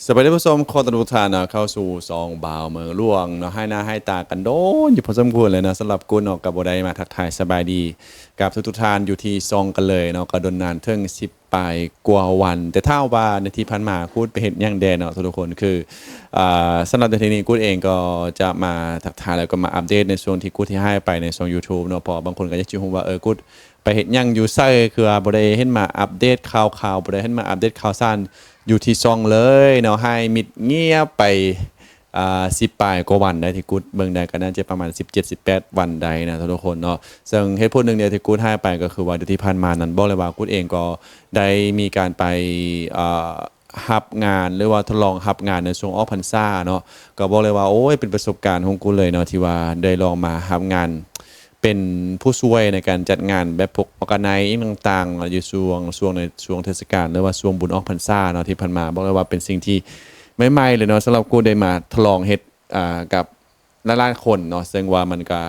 ສະບາຍດີທ່ານຜູ້ຊົມ, ຂໍຕ້ອນຮັບທຸກທ່ານເນາະເຂົ້າສູ່ຊ່ອງບ່າວເມືອງຫຼວງເນາະ. ຫາຍໜ້າຫາຍຕາກັນດົນຢູ່ພໍສົມຄວນເລີຍເນາະ. ສຳລັບກຸນເນາະ ກໍບໍ່ໄດ້ມາທັກທາຍສະບາຍດີກັບທຸກໆທ່ານຢູ່ທີ່ຊ່ອງກັນເລີຍເນາະ, ກໍດົນນານເຖິງສິບປາຍກວ່າວັນ. ແຕ່ຖ້າວ່າໃນທີ່ຜ່ານມາກຸດໄປເຮັດຫຍັງແດ່ເນາະທຸກໆຄົນ, ຄື ອ່າ ສຳລັບໃນທີ່ນີ້ ກຸດເອງກໍຈະມາທັກທາຍ ແລ້ວກໍມາອັບເດດໃນຊ່ວງທີ່ກຸດທີ່ຫາຍໄປໃນຊ່ອງ YouTube ເນາະ. ເພາະວ່າບາງຄົນກໍຢາກຊິຮູ້ວ່າ ເອີ ກຸດ ໄປເຮັດຫຍັງຢູ່ໃສ ຄືວ່າບໍ່ໄດ້ເຫັນມາອັບເດດຂ່າວຄາວ, ບໍ່ໄດ້ເຫັນມາອັບເດດຂ່າວສານຢູ່ທີ່ຊ່ອງເລີຍເນາະ. ຫາຍມິດງຽບໄປ ອ່າ ສິບປາຍກວ່າວັນໄດ໋, ທີ່ກຸດເບິ່ງໄດ້ກໍໜ້າຈະປະມານສິບເຈັດ ສິບແປດວັນໄດ໋ນະທຸກໆຄົນເນາະ. ເຊິ່ງເຫດຜົນໜຶ່ງດຽວທີ່ກຸດຫາຍໄປກໍຄືວ່າ ທີ່ຜ່ານມານັ້ນ ບອກເລີຍວ່າ ກຸດເອງກໍໄດ້ມີການໄປ ອ່າ ຮັບງານ ຫຼືວ່າທົດລອງຮັບງານໃນຊ່ວງອອກພັນສາເນາະ. ກໍບອກເລີຍວ່າ ໂອ້ຍ ເປັນປະສົບການຂອງກຸດເລີຍເນາະ ທີ່ວ່າໄດ້ລອງມາຮັບງານເປັນຜູ້ຊ່ວຍໃນການຈັດງານແບບພວກ organize ອີ່ຫຍັງຕ່າງໆ ຢູ່ຊ່ວງ ຊ່ວງໃນ ຊ່ວງເທດສະການ ຫຼືວ່າຊ່ວງບຸນອອກພັນສາເນາະ ທີ່ຜ່ານມາ. ບອກເລີຍວ່າເປັນສິ່ງທີ່ໃໝ່ໆເລີຍເນາະ ສຳລັບກຸດໄດ້ມາທົດລອງເຮັດ ອ່າ ກັບ ຫຼາຍໆຄົນເນາະ, ເຊິ່ງວ່າມັນກະ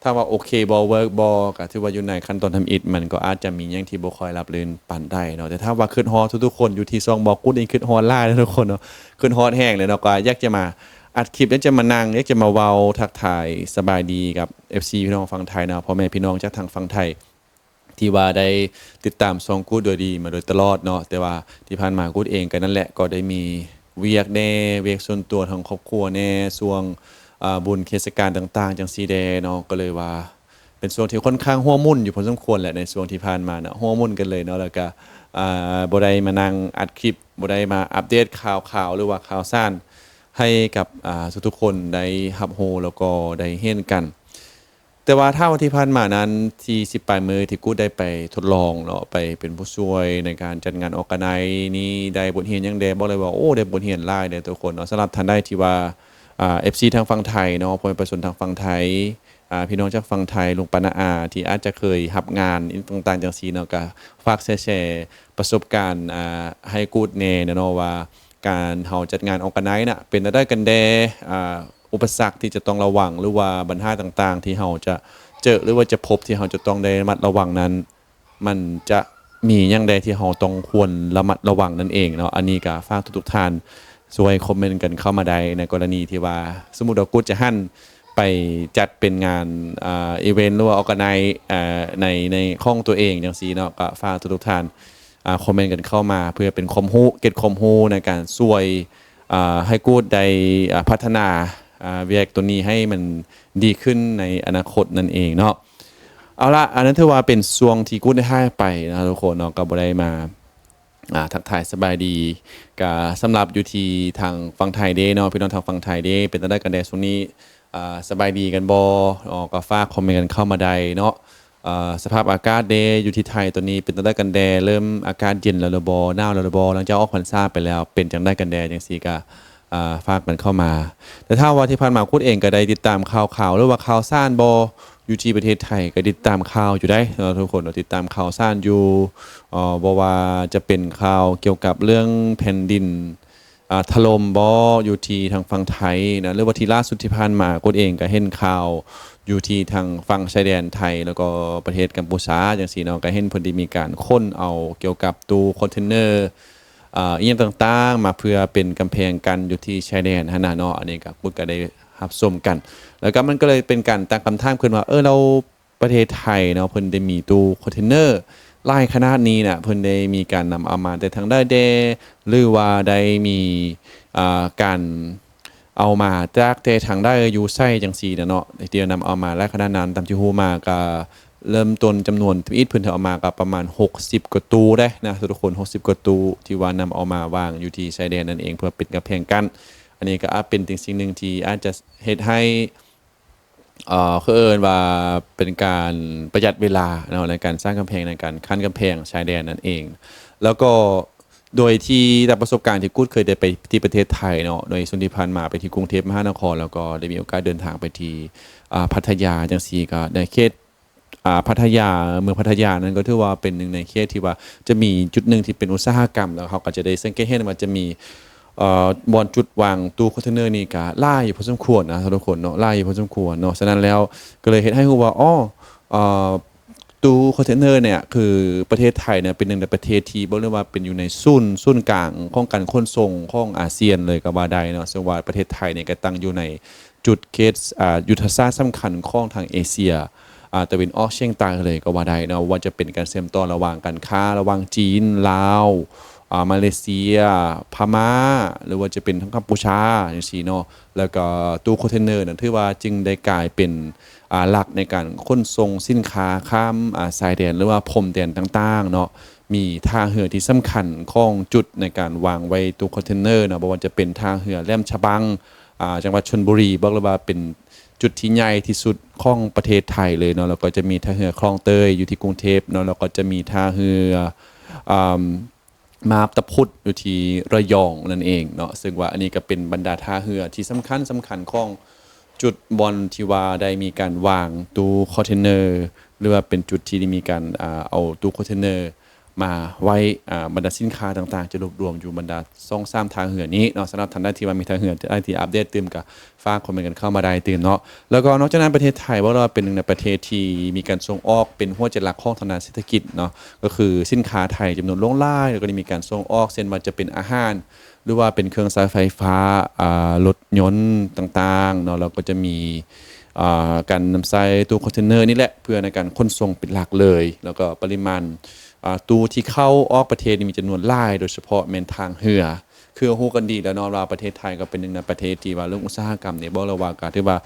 ຖາມວ່າໂອເຄບໍ່ ເວີກບໍ່ ກະຖືວ່າຢູ່ໃນຂັ້ນຕອນທຳອິດ, ມັນກໍອາດຈະມີຫຍັງທີ່ບໍ່ຄ່ອຍລາບລື່ນປານໃດເນາະ. ແຕ່ຖາມວ່າຄິດຮອດທຸກໆຄົນຢູ່ທີ່ຊ່ອງບໍ່? ກຸດນີ້ຄິດຮອດຫຼາຍເນາະທຸກຄົນເນາະ, ຄິດຮອດແຮງເລີຍເນາະ. ກໍຢາກຈະມາອັດຄລິບ, ຢາກຈະມານັ່ງ, ຢາກຈະມາເວົ້າທັກທາຍສະບາຍດີກັບເອັຟຊີພີ່ນ້ອງຝັ່ງໄທເນາະ, ພໍ່ແມ່ພີ່ນ້ອງຈາກທາງຝັ່ງໄທ ທີ່ວ່າໄດ້ຕິດຕາມຊ່ອງກຸດໂດຍດີມາໂດຍຕະຫຼອດເນາະ. ແຕ່ວ່າທີ່ຜ່ານມາກຸດເອງກໍນັ້ນແຫຼະ ກໍໄດ້ມີວຽກແດ່ ວຽກສ່ວນຕົວທາງຄອບຄົວແດ່ ຊ່ວງ ອ່າ ບຸນເທດສະການຕ່າງໆ ຈັ່ງຊີ້ແດ່ເນາະ. ກໍເລີຍວ່າເປັນຊ່ວງທີ່ຄ່ອນຂ້າງຫົວໝຸ່ນຢູ່ພໍສົມຄວນແຫຼະ ໃນຊ່ວງທີ່ຜ່ານມາເນາະ, ຫົວໝຸ່ນກັນເລີຍເນາະ. ແລ້ວກໍ ອ່າ ບໍ່ໄດ້ມານັ່ງອັດຄລິບ, ບໍ່ໄດ້ມາອັບເດດຂ່າວຄາວ ຫຼືວ່າຂ່າວສານໃຫ້ກັບ ອ່າ ທຸກໆຄົນໄດ້ຮັບຮູ້ ແລ້ວກໍໄດ້ເຫັນກັນ. ແຕ່ວ່າຖ້າວ່າທີ່ຜ່ານມານັ້ນ ທີ່ສິບປາຍມື້ທີ່ກຸດໄດ້ໄປທົດລອງເນາະ ໄປເປັນຜູ້ຊ່ວຍໃນການຈັດງານ organize ນີ້ ໄດ້ບົດຮຽນຫຍັງແດ່? ບອກເລີຍວ່າ ໂອ້ ໄດ້ບົດຮຽນຫຼາຍເດ້ທຸກຄົນເນາະ. ສຳລັບທ່ານໃດທີ່ວ່າ ອ່າ ເອັຟຊີທາງຝັ່ງໄທເນາະ, ພໍ່ແມ່ປະຊາຊົນທາງຝັ່ງໄທ ອ່າ ພີ່ນ້ອງຈາກຝັ່ງໄທ ລຸງປ້ານ້າອາ ທີ່ອາດຈະເຄີຍຮັບງານອີ່ຫຍັງຕ່າງໆຈັ່ງຊີ້ເນາະ, ກໍຝາກແຊໆປະສົບການ ອ່າ ໃຫ້ກຸດແດ່ເນາະ ວ່າການເຮົາຈັດງານ organize ນະ ເປັນແນວໃດກັນແດ່? ອ່າ ອຸປະສັກທີ່ຈະຕ້ອງລະວັງ ຫຼືວ່າບັນຫາຕ່າງໆທີ່ເຮົາຈະເຈີ ຫຼືວ່າຈະພົບ ທີ່ເຮົາຈະຕ້ອງໄດ້ລະມັດລະວັງນັ້ນ ມັນຈະມີຫຍັງແດ່ທີ່ເຮົາຕ້ອງຄວນລະມັດລະວັງນັ້ນເອງເນາະ. ອັນນີ້ກໍຝາກທຸກໆທ່ານຊ່ວຍຄອມເມັນກັນເຂົ້າມາໄດ້ ໃນກໍລະນີທີ່ວ່າ ສົມມຸດວ່າກຸດຈະຫັນໄປຈັດເປັນງານ ອ່າ event ຫຼືວ່າ organize ອ່າ ໃນ ໃນຂອງຕົວເອງຈັ່ງຊີ້ເນາະ, ກໍຝາກທຸກໆທ່ານ ອ່າ ຄອມເມັນກັນເຂົ້າມາ ເພື່ອເປັນຄວາມຮູ້ ເກັດຄວາມຮູ້ໃນການຊ່ວຍ ອ່າ ໃຫ້ກຸດໄດ້ ອ່າ ພັດທະນາ ອ່າ ວຽກຕົວນີ້ໃຫ້ມັນດີຂຶ້ນໃນອະນາຄົດນັ້ນເອງເນາະ. ເອົາລະ ອັນນັ້ນຖືວ່າເປັນຊ່ວງທີ່ກຸດໄດ້ຫາຍໄປນະທຸກຄົນເນາະ, ກໍບໍ່ໄດ້ມາ ອ່າ ທັກທາຍສະບາຍດີ. ກະສຳລັບຢູ່ທີ່ທາງຝັ່ງໄທເດ້ເນາະ, ພີ່ນ້ອງທາງຝັ່ງໄທເດ້ ເປັນຈັ່ງໃດກັນແດ່ຊ່ວງນີ້? ອ່າ ສະບາຍດີກັນບໍ່ເນາະ? ກໍຝາກຄອມເມັນກັນເຂົ້າມາໄດ້ເນາະ. ເອີ ສະພາບອາກາດເດ້ ຢູ່ທີ່ໄທຕອນນີ້ເປັນຈັ່ງໃດກັນແດ່? ເລີ່ມອາກາດເຢັນແລ້ວຫຼືບໍ່? ໜາວແລ້ວຫຼືບໍ່? ຫຼັງຈາກອອກພັນສາໄປແລ້ວ ເປັນຈັ່ງໃດກັນແດ່? ຈັ່ງຊີ້ກໍ ອ່າ ຝາກກັນເຂົ້າມາ. ແຕ່ຖ້າວ່າທີ່ຜ່ານມາ ກຸດເອງກໍໄດ້ຕິດຕາມຂ່າວຄາວ ຫຼືວ່າຂ່າວສານບໍ່? ຢູ່ທີ່ປະເທດໄທກໍຕິດຕາມຂ່າວຢູ່ໃດ໋ເນາະທຸກຄົນເນາະ, ຕິດຕາມຂ່າວສານຢູ່ ເອີ ບໍ່ວ່າຈະເປັນຂ່າວກ່ຽວກັບເລື່ອງແຜ່ນດິນ ອ່າ ຖະຫຼົ່ມບໍ່ ຢູ່ທີ່ທາງຝັ່ງໄທນະ, ຫຼືວ່າທີ່ລ່າສຸດທີ່ຜ່ານມາ ກົດເອງກໍເຫັນຂ່າວຢູ່ທີ່ທາງຝັ່ງຊາຍແດນໄທ ແລ້ວກໍປະເທດກັມພູຊາຈັ່ງຊີ້ເນາະ, ກໍເຫັນເພິ່ນໄດ້ມີການຂົນເອົາກ່ຽວກັບຕູ້ຄອນເທນເນີ ອ່າ ອີ່ຫຍັງຕ່າງໆ ມາເພື່ອເປັນກຳແພງກັ້ນຢູ່ທີ່ຊາຍແດນຫັ້ນນະເນາະ. ອັນນີ້ກໍ ກຸດກໍໄດ້ຮັບຊົມກັນ ແລ້ວກໍມັນກໍເລີຍເປັນການຕັ້ງຄຳຖາມຂຶ້ນວ່າ ເອີ ແລ້ວ ປະເທດໄທເນາະ ເພິ່ນໄດ້ມີຕູ້ຄອນເທນເນີຫຼາຍຂະໜາດນີ້ນະ ເພິ່ນໄດ້ມີການນຳເອົາມາແຕ່ທາງໃດແດ່ ຫຼືວ່າໄດ້ມີ ອ່າ ການເອົາມາຈາກແຕ່ທາງໃດ ຢູ່ໃສ ຈັ່ງຊີ້ນະເນາະ ທີ່ນຳເອົາມາຫຼາຍຂະໜາດນັ້ນ. ຕາມທີ່ຮູ້ມາກະເລີ່ມຕົ້ນຈຳນວນທຳອິດເພິ່ນເອົາມາກະປະມານຫົກສິບກວ່າຕູ້ເດ້ນະທຸກຄົນ, ຫົກສິບກວ່າຕູ້ທີ່ວ່ານຳເອົາມາວາງຢູ່ທີ່ຊາຍແດນນັ້ນເອງ ເພື່ອເປັນກຳແພງກັ້ນ. ອັນນີ້ກະອາດເປັນສິ່ງໜຶ່ງທີ່ອາດຈະເຮັດໃຫ້ ເອີ ເຂົາເອີ້ນວ່າເປັນການປະຢັດເວລາເນາະ ໃນການສ້າງກຳແພງ ໃນການຂັ້ນກຳແພງຊາຍແດນນັ້ນເອງ. ແລ້ວກໍໂດຍທີ່ຕາມປະສົບການທີ່ກຸດເຄີຍໄດ້ໄປທີ່ປະເທດໄທເນາະ ໃນຊ່ວງທີ່ຜ່ານມາໄປທີ່ກຸງເທບມະຫານະຄອນ ແລ້ວກໍໄດ້ມີໂອກາດເດີນທາງໄປທີ່ ອ່າ ພັດທະຍາຈັ່ງຊີ້ ກໍໃນເຂດ ອ່າ ພັດທະຍາ ເມືອງພັດທະຍານັ້ນກໍຖືວ່າເປັນໜຶ່ງໃນເຂດທີ່ວ່າຈະມີຈຸດໜຶ່ງທີ່ເປັນອຸດສາຫະກຳ ແລ້ວເຮົາກໍຈະໄດ້ສັງເກດເຫັນວ່າຈະມີ ເອີ ບ່ອນຈຸດວາງຕູ້ຄອນເທນເນີນີ້ກະຫຼາຍຢູ່ພໍສົມຄວນນະທຸກຄົນເນາະ, ຫຼາຍຢູ່ພໍສົມຄວນເນາະ. ສະນັ້ນແລ້ວກໍເລີຍເຮັດໃຫ້ຮູ້ວ່າ ອໍ ເອີ ຕູ້ຄອນເທນເນີເນຍ ຄືປະເທດໄທເນຍ ເປັນໜຶ່ງໃນປະເທດທີ່ ເວົ້າເລີຍວ່າເປັນຢູ່ໃນສູນ ສູນກາງຂອງການຂົນສົ່ງຂອງອາຊຽນເລີຍກໍວ່າໄດ້ເນາະ, ເຊິ່ງວ່າປະເທດໄທເນຍກໍຕັ້ງຢູ່ໃນຈຸດເຂດ ອາ ຍຸດທະສາດສຳຄັນຂອງທາງເອເຊຍ ອາ ຕາເວັນອອກສຽງໃຕ້ເລີຍກໍວ່າໄດ້ເນາະ, ບໍ່ວ່າຈະເປັນການເຊື່ອມຕໍ່ລະຫວ່າງການຄ້າລະຫວ່າງຈີນ, ລາວ, ອາ ມາເລເຊຍ, ພະມ້າ ຫຼືວ່າຈະເປັນທາງກຳປູຊາຈັ່ງຊີ້ເນາະ. ແລ້ວກໍຕູ້ຄອນເທນເນີນະ ຖືວ່າຈຶ່ງໄດ້ກາຍເປັນ ອາ ຫຼັກໃນການຂົນສົ່ງສິນຄ້າຂ້າມ ອາ ຊາຍແດນ ຫຼືວ່າພົມແດນຕ່າງໆເນາະ. ມີທ່າເຮືອທີ່ສຳຄັນຂອງຈຸດໃນການວາງໄວ້ຕູ້ຄອນເທນເນີນະ ບໍ່ວ່າຈະເປັນທ່າເຮືອແຫຼມສະບັງ ອາ ຈັງຫວັດຊົນບຸຣີ ບອກເລີຍວ່າເປັນຈຸດທີ່ໃຫຍ່ທີ່ສຸດຂອງປະເທດໄທເລີຍເນາະ, ແລ້ວກໍຈະມີທ່າເຮືອຄລອງເຕີຍຢູ່ທີ່ກຸງເທບເນາະ, ແລ້ວກໍຈະມີທ່າເຮືອ ອາ ມາບຕາພຸດຢູ່ທີ່ລະຍອງນັ້ນເອງເນາະ. ເຊິ່ງວ່າອັນນີ້ກໍເປັນບັນດາທ່າເຮືອທີ່ສຳຄັນ, ສຳຄັນຂອງຈຸດບ່ອນທີ່ວ່າໄດ້ມີການວາງຕູ້ຄອນເທນເນີ ຫຼືວ່າເປັນຈຸດທີ່ໄດ້ມີການ ອາ ເອົາຕູ້ຄອນເທນເນີມາໄວ້ ອາ ບັນດາສິນຄ້າຕ່າງໆ ຈະລວບລວມຢູ່ບັນດາສອງສາມທ່າເຮືອນີ້ເນາະ. ສຳລັບທ່ານໃດທີ່ວ່າມີທ່າເຮືອໃດທີ່ອັບເດດຕື່ມ ກໍ ຝາກຄອມເມັນກັນເຂົ້າມາໄດ້ຕື່ມເນາະ. ແລ້ວກໍນອກຈາກນັ້ນ ປະເທດໄທ ເວົ້າແລ້ວວ່າເປັນໜຶ່ງໃນປະເທດທີ່ມີການສົ່ງອອກເປັນຫົວໃຈຫຼັກຂອງທາງດ້ານເສດຖະກິດເນາະ, ກໍຄືສິນຄ້າໄທຈຳນວນຫຼວງຫຼາຍ ແລ້ວກໍໄດ້ມີການສົ່ງອອກ ເຊັ່ນວ່າຈະເປັນອາຫານ ຫຼືວ່າເປັນເຄື່ອງໃຊ້ໄຟຟ້າ ອາ ລົດຍົນຕ່າງໆເນາະ, ແລ້ວກໍຈະມີ ອາ ການນຳໃຊ້ຕູ້ຄອນເທນເນີນີ້ແຫຼະ ເພື່ອໃນການຂົນສົ່ງເປັນຫຼັກເລີຍ. ແລ້ວກໍປະລິມານ ອາ ຕູ້ທີ່ເຂົ້າອອກປະເທດນີ້ມີຈຳນວນຫຼາຍ, ໂດຍສະເພາະແມ່ນທາງເຮືອ. ຄືຮູ້ກັນດີແລ້ວເນາະວ່າປະເທດໄທກໍເປັນໜຶ່ງໃນປະເທດທີ່ວ່າເລື່ອງອຸດສາຫະກຳນີ້ ບອກເລີຍວ່າກໍຖືວ່າ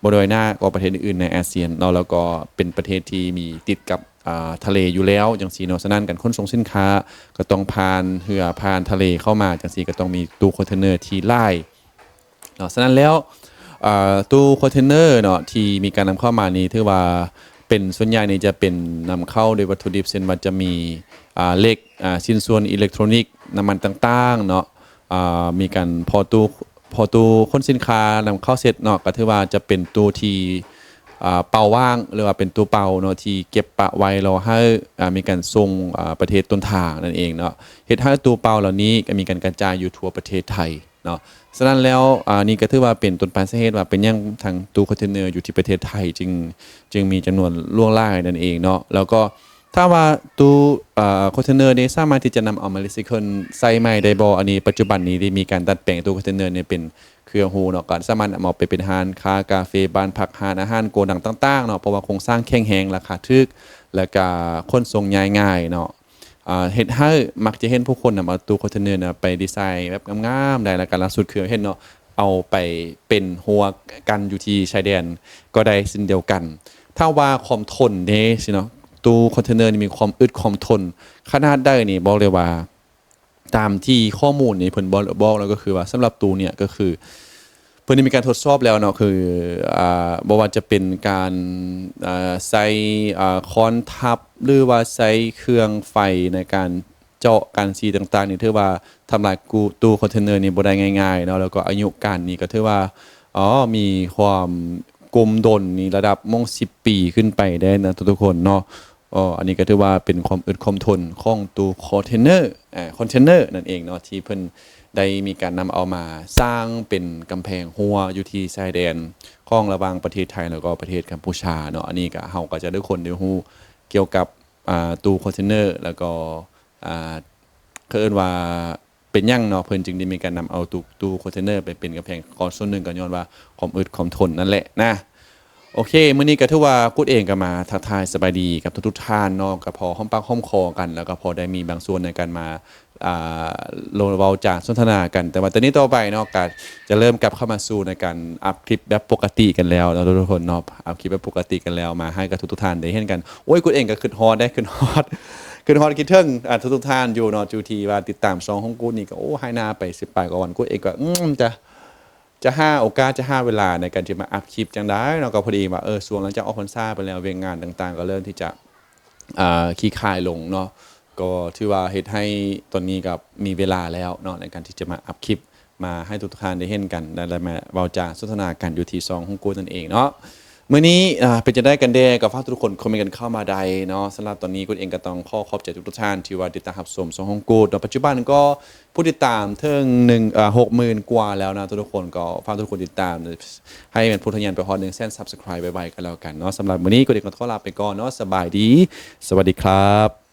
ບໍ່ດ້ອຍໜ້າກວ່າປະເທດອື່ນໆໃນອາຊຽນເນາະ, ແລ້ວກໍເປັນປະເທດທີ່ມີຕິດກັບ ອາ ທະເລຢູ່ແລ້ວຈັ່ງຊີ້ເນາະ. ສະນັ້ນການຂົນສົ່ງສິນຄ້າກໍຕ້ອງຜ່ານເຮືອຜ່ານທະເລເຂົ້າມາຈັ່ງຊີ້ ກໍຕ້ອງມີຕູ້ຄອນເທນເນີທີ່ຫຼາຍເນາະ. ສະນັ້ນແລ້ວ ອາ ຕູ້ຄອນເທນເນີເນາະ ທີ່ມີການນຳເຂົ້າມານີ້ ຖືວ່າເປັນ ສ່ວນໃຫຍ່ນີ້ຈະເປັນນຳເຂົ້າໂດຍວັດຖຸດິບ ເຊັ່ນວ່າຈະມີ ອາ ເຫຼັກ ອາ ຊິ້ນສ່ວນອີເລັກໂທຣນິກ ນ້ຳມັນຕ່າງໆເນາະ. ອາ ມີການພໍຕູ້ ພໍຕູ້ຂົນສິນຄ້ານຳເຂົ້າເສັດເນາະ ກໍຖືວ່າຈະເປັນຕູ້ທີ່ ອາ ເປົ່າວ່າງ ຫຼືວ່າເປັນຕູ້ເປົ່າເນາະ ທີ່ເກັບປະໄວ້ລໍໃຫ້ ອາ ມີການສົ່ງ ອາ ປະເທດຕົ້ນທາງນັ້ນເອງເນາະ. ເຮັດໃຫ້ຕູ້ເປົ່າເຫຼົ່ານີ້ກໍມີການກະຈາຍຢູ່ທົ່ວປະເທດໄທເນາະ. ສະນັ້ນແລ້ວ ອາ ນີ້ກໍຖືວ່າເປັນຕົ້ນປາຍສາເຫດວ່າເປັນຫຍັງທາງຕູ້ຄອນເທນເນີຢູ່ທີ່ປະເທດໄທຈຶ່ງ ຈຶ່ງມີຈຳນວນຫຼວງຫຼາຍນັ້ນເອງເນາະ. ແລ້ວກໍ ຖາມວ່າຕູ້ ເອີ ຄອນເທນເນີນີ້ສາມາດທີ່ຈະນຳເອົາມາຣີໄຊເຄິນໃຊ້ໃໝ່ໄດ້ບໍ່? ອັນນີ້ປັດຈຸບັນນີ້ໄດ້ມີການດັດແປງຕູ້ຄອນເທນເນີນີ້ເປັນເຄື່ອງຮູເນາະ, ກໍສາມາດນຳເອົາໄປເປັນຮ້ານຄ້າກາເຟ, ບ້ານພັກ, ຮ້ານອາຫານ, ໂກດັງຕ່າງໆເນາະ, ເພາະວ່າໂຄງສ້າງແຂງແຮງ, ລາຄາຖືກ ແລ້ວກະຂົນສົ່ງຍ້າຍງ່າຍເນາະ. ເຮັດໃຫ້ມັກຈະເຫັນຜູ້ຄົນນຳເອົາຕູ້ຄອນເທນເນີນະໄປດີໄຊນ໌ແບບງາມໆໄດ້, ແລ້ວກໍລ່າສຸດຄືເຫັນເນາະ ເອົາໄປເປັນຮົ້ວກັ້ນຢູ່ທີ່ຊາຍແດນກໍໄດ້ເຊັ່ນດຽວກັນ. ຖ້າວ່າຄວາມທົນເດ້ຊີ້ເນາະ, ຕູ້ຄອນເທນເນີນີ້ມີຄວາມອຶດຄວາມທົນຂະໜາດໃດນີ້ ບອກເລີຍວ່າ ຕາມທີ່ຂໍ້ມູນນີ້ເພິ່ນບອກ ບອກແລ້ວກໍຄືວ່າ ສຳລັບຕູ້ເນີ້ຍກໍຄື ເພິ່ນໄດ້ມີການທົດສອບແລ້ວເນາະ, ຄື ອາ ບໍ່ວ່າຈະເປັນການ ອາ ໃຊ້ ອາ ຄ້ອນທັບ ຫຼືວ່າໃຊ້ເຄື່ອງໄຟໃນການເຈາະການສີຕ່າງໆນີ້ ຖືວ່າທຳລາຍຕູ້ຄອນເທນເນີນີ້ບໍ່ໄດ້ງ່າຍໆເນາະ, ແລ້ວກໍອາຍຸການນີ້ກໍຖືວ່າ ອໍ ມີຄວາມກົມດົນນີ້ລະດັບມ່ອງສິບປີຂຶ້ນໄປໄດ້ນະທຸກໆຄົນເນາະ. ອໍ ອັນນີ້ກໍຖືວ່າເປັນຄວາມອຶດຄວາມທົນຂອງຕູ້ຄອນເທນເນີ ອາ ຄອນເທນເນີນັ້ນເອງເນາະ ທີ່ເພິ່ນໄດ້ມີການນຳເອົາມາສ້າງເປັນກຳແພງຮົ້ວຢູ່ທີ່ຊາຍແດນຂອງລະຫວ່າງປະເທດໄທ ແລ້ວກໍປະເທດກຳປູຊາເນາະ. ອັນນີ້ກໍ ເຮົາກໍຈະໄດ້ຄົນໄດ້ຮູ້ກ່ຽວກັບ ອາ ຕູ້ຄອນເທນເນີ ແລ້ວກໍ ອາ ເຂົາເອີ້ນວ່າ ເປັນຫຍັງເນາະ ເພິ່ນຈຶ່ງໄດ້ມີການນຳເອົາຕູ້ ຕູ້ຄອນເທນເນີໄປເປັນກຳແພງ ກໍສ່ວນໜຶ່ງກໍຍ້ອນວ່າຄວາມອຶດຄວາມທົນນັ້ນແຫຼະນະ. ໂອເຄ ມື້ນີ້ກໍຖືວ່າກຸດເອງກໍມາທັກທາຍສະບາຍດີກັບທຸກໆທ່ານເນາະ, ກໍພໍຫອມປາກຫອມຄໍກັນ ແລ້ວກໍພໍໄດ້ມີບາງສ່ວນໃນການມາ ອ່າ ລົມເວົ້າຈາສົນທະນາກັນ. ແຕ່ວ່າແຕ່ນີ້ຕໍ່ໄປເນາະ ກໍຈະເລີ່ມກັບເຂົ້າມາສູ່ໃນການອັບຄລິບແບບປົກກະຕິກັນແລ້ວເນາະທຸກໆຄົນເນາະ, ອັບຄລິບແບບປົກກະຕິກັນແລ້ວ ມາໃຫ້ກັບທຸກໆທ່ານໄດ້ເຫັນກັນ. ໂອ້ຍ ກຸດເອງກໍຄິດຮອດເດ້ ຄິດຮອດ ຄິດຮອດຄິດເຖິງ ອ່າ ທຸກໆທ່ານຢູ່ເນາະ ຢູ່ທີ່ວ່າຕິດຕາມຊ່ອງຂອງກຸດນີ້ ກໍ ໂອ້ ຫາຍໜ້າໄປສິບປາຍກວ່າວັນ. ກຸດເອງກໍ ອືມ ຈະ ຈະຫາໂອກາດ ຈະຫາເວລາໃນການທີ່ມາອັບຄລິບຈັ່ງໃດເນາະ, ກໍພໍດີວ່າ ເອີ ຊ່ວງຫຼັງຈາກອອກພັນສາໄປແລ້ວ ວຽກງານຕ່າງໆກໍເລີ່ມທີ່ຈະ ອ່າ ຄາຍລົງເນາະ, ກໍຖືວ່າເຮັດໃຫ້ຕອນນີ້ກໍມີເວລາແລ້ວເນາະ ໃນການທີ່ຈະມາອັບຄລິບ ມາໃຫ້ທຸກໆທ່ານໄດ້ເຫັນກັນ ແລະ ໄດ້ມາເວົ້າຈາສົນທະນາກັນຢູ່ທີ່ຊ່ອງຂອງກູດນັ້ນເອງເນາະ. ມື້ນີ້ ອ່າ ເປັນຈັ່ງໃດກັນແດ່? ກໍຝາກທຸກໆຄົນຄອມເມັນກັນເຂົ້າມາໄດ້ເນາະ. ສຳລັບຕອນນີ້ ກຸດເອງກໍຕ້ອງຂໍຂອບໃຈທຸກໆທ່ານທີ່ວ່າຕິດຕາມຮັບຊົມຊ່ອງຂອງກຸດເນາະ. ປັດຈຸບັນກໍຜູ້ຕິດຕາມເຖິງໜຶ່ງ ເອີ ຫົກໝື່ນກວ່າແລ້ວນະທຸກໆຄົນ. ກໍຝາກທຸກໆຄົນຕິດຕາມ ໃຫ້ມັນພຸ້ນທະຍານໄປຮອດໜຶ່ງແສນ Subscribe ໄວໆກັນແລ້ວກັນເນາະ. ສຳລັບມື້ນີ້ ກຸດເອງກໍຂໍລາໄປກ່ອນເນາະ. ສະບາຍດີ ສະຫວັດດີຄັບ.